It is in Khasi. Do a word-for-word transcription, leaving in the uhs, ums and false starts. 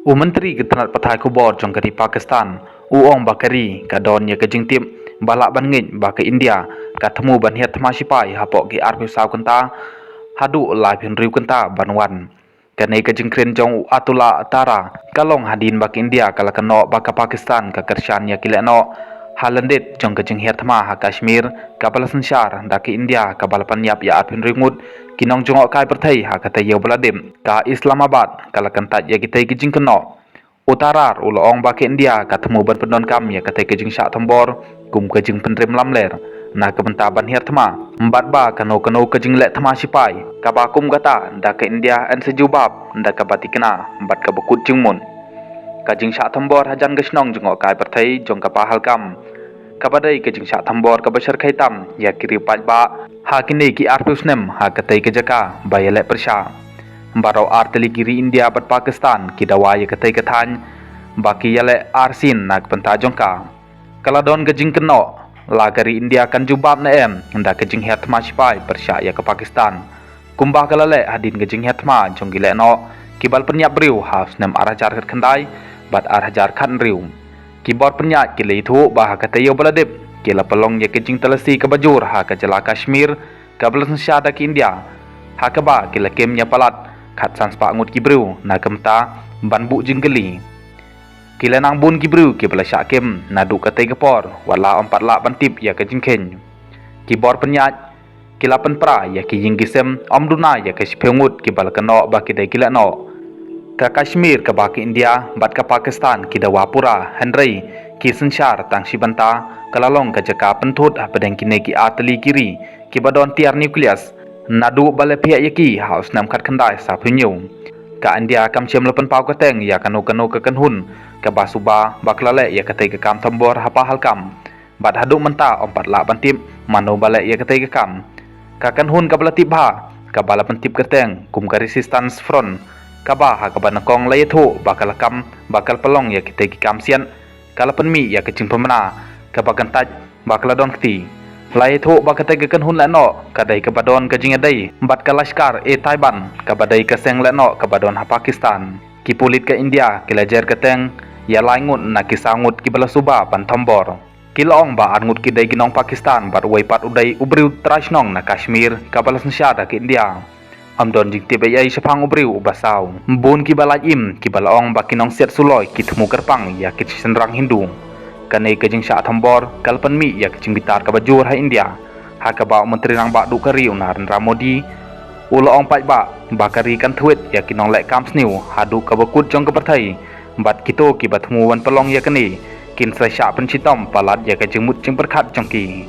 U Myntri ka tnat pathai khubor jong ka ri Pakistan u ong ba ka ri ka don ïa ka jingtip ba lah ban ngeit ba ka India ka thmu ban hiar thma shipai hapoh ki arphew saw kynta haduh laiphew hynriew kynta ban wan. Kane ka jingkren jong u Atullah Tara ka long hadien ba ka India ka la kynnoh ba ka Pakistan ka kyrshan ïa ki lehnoh ha lyndet jong ka jinghiar thma ha Kashmir kaba la synshar da ka India kaba la pynïap ïa arphew hynriew ngut ki nongjngohkai pyrthei ha ka taïew ba la dep. Ka Islamabad ka la kyntait ïa kitei ki jingkynnoh. U Tarar u la ong ba ka India ka thmu ban pyndonkam ïa katei ka jingshah thombor kum ka jingpynrem lamler na ka bynta ban hiar thma bad ba kano kano ka jingleh thma shipai kaba kum kata da ka India yn sa jubab da kaba thikna bad kaba kut jingmut. Ka jingshah thombor hajan ka shnong jngohkai pyrthei jong ka Pahalgam kaba dei ka jingshah thombor kaba shyrkhei tam ïa ki riewpaidbah ha kine ki arphew snem ha katei ka jaka ba ïaleh pyrshah. Baroh ar tylli ki ri India bad Pakistan ki dawa ïa katei ka thaiñ ba ki ïaleh arsien na ka bynta jong ka. Ka la don ka jingkynnoh la ka ri India kan jubab ne em da ka jinghiar thma shipai pyrshah ïa ka Pakistan kumba ka la leh hadien ka jinghiar thma jong ki lehnoh kiba la pynïap briew ha u snem ar hajar khatkhyndai bad ar hajar khathynriew. Ki bor pynïaid ki la ïathuh ba ha ka taïew ba la dep ki la pynlong ïa ka jingtalasi kaba jur ha ka jylla Kashmir kaba la synshar da ka India ha kaba ki la kem ïa palat khatsan spah ngut ki briew na ka bynta ban buh jingkylli. Ki la nang bun ki briew kiba la shah kem naduh katei ka por wat la ym pat lah ban tip ïa ka jingkheiñ. Ki bor pynïaid ki la pynpra ïa ki ïing ki sem ym duna ïa ka shiphew ngut kiba la kynnoh ba ki dei ki lehnoh. Ka Kashmir kaba ka India bad ka Pakistan ki dawa pura hynrei ki synshar tang shi bynta ka la long ka jaka pynthut hapdeng kine ki ar tylli ki ri kiba don tiar nuclear naduh ba la phiah ïa ki ha u snem khatkhyndai sawphew hynñiew. Ka India kam shym la pynpaw kyrteng ïa kano kano ka kynhun kaba suba ba ka la leh ïa katei ka kam thombor ha Pahalgam. Bad haduh mynta ym pat lah ban tip mano ba leh ïa katei ka kam. Ka kynhun kaba la tip bha kaba la pyntip kyrteng kum ka Resistance Front kaba ha kaba nyngkong la ïathuh ba ka la kam ba ka la pynlong ïa kitei ki kam siat ka la pynmih ïa ka jingpynbna kaba kyntait ba ka la don kti. La ïathuh ba katei ka kynhun lehnoh ka dei kaba don ka jingïadei bad ka Lashkar-e-Taiba kaba dei ka seng lehnoh kaba don ha Pakistan. Ki pulit ka India ki la jer kyrteng ïa lai ngut na ki saw ngut kiba la suba ban thombor. Ki la ong ba ar ngut ki dei ki nong Pakistan bad uwei pat u dei u briew trai shnong na Kashmir kaba la synshar da ka India. Ym don jingtip ei ei shaphang u briew uba saw. Bun kiba lait im kiba la ong ba ki nongsiat suloi ki thmu kyrpang ïa ki shynrang Hindu. Kane ka jingshah thombor ka la pynmih ïa ka jingbitar kaba jur ha India ha kaba u Myntri Rangbah duh ka ri u Narendra Modi u la ong paidbah ba ka ri kan thwit ïa ki nongleh kam sniew haduh kaba kut jong ka pyrthei bad kito kiba thmu ban pynlong ïa kane kin sa shah pynshitom palat ïa ka jingmut jingpyrkhat jong ki.